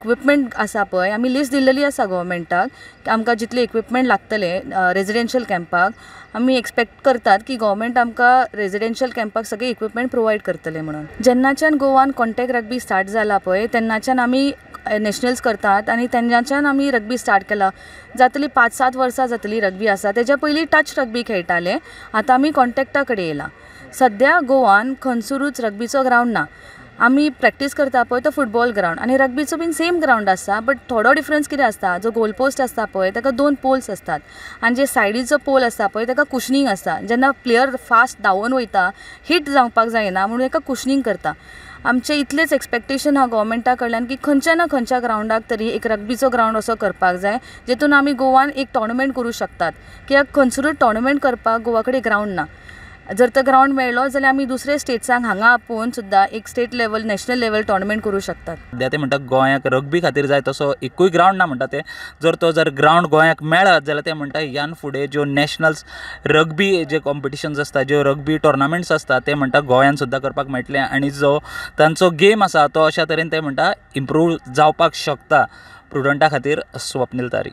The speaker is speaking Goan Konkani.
इक्विपमेंट आसा पळय, आमी लिस्ट दिल्लेली आसा गोवोरमेंटाक, आमकां जितले इक्विपमेंट लागतले रेजिडेंशियल कॅम्पाक, आमी एक्सपेक्ट करतात की गोवोरमेंट आमकां रेजिडेंशियल कॅम्पाक सगळे इक्विपमेंट प्रोवायड करतले म्हणून. जेन्नाच्यान गोवान कॉन्टॅक्ट रग्बी स्टार्ट जाला पळय तेन्नाच्यान आमी नॅशनल्स करतात आनी तेन्नाच्यान आमी रग्बी स्टार्ट केला. जातली 5-7 वर्सां जातली रग्बी आसा. तेज्या पयलीं टच रग्बी खेळटाले, आतां आमी कॉन्टॅक्टा कडेन येयला. सद्या गोवान खंयसरूच रग्बीचो ग्रावंड ना. आमी प्रॅक्टीस करता पळय तो फुटबॉल ग्रावंड आनी रग्बीचो बीन सेम ग्रावंड आसता, बट थोडो डिफरन्स कितें आसता, जो गोल पोस्ट आसता पळय ताका 2 पोल्स आसतात आनी जे सायडीचो पोल आसता पळय ताका कुशनींग आसता. जेन्ना प्लेयर फास्ट धांवून वयता हिट जावपाक जायना म्हणून ताका कुशनींग करता. आमचें इतलेंच एक्सपेक्टेशन आहा गोवोरमेंटा कडल्यान की खंयच्या ना खंयच्या ग्रावंडाक तरी एक रग्बीचो ग्रावंड असो करपाक जाय जेतून आमी गोवान एक टोर्नामेंट करूं शकतात. कित्याक खंयसरूच टोर्नामेंट करपाक गोवा कडेन ग्रावंड ना. जर तर ग्रावंड मेळ्ळो जाल्यार आमी दुसरे स्टेट्सांक हांगा आपोवन सुद्दां एक state level national level tournament करूं शकतात. सद्या ते म्हणटा गोंयाक रग्बी खातीर जाय तसो एकूय ग्रावंड ना म्हणटा ते. जर तो जर ग्रावंड गोंयाक मेळत जाल्यार ते म्हणटा ह्यान फुडें ज्यो नॅशनल्स रग्बी जे कॉम्पिटिशन्स आसता, ज्यो रग्बी टोर्नामेंट्स आसता ते म्हणटा गोंयान सुद्दां करपाक मेळटले आनी जो तांचो गेम आसा तो अशा तरेन ते म्हणटा इम्प्रूव जावपाक शकता. प्रुडंटा खातीर स्वप्नील तारी.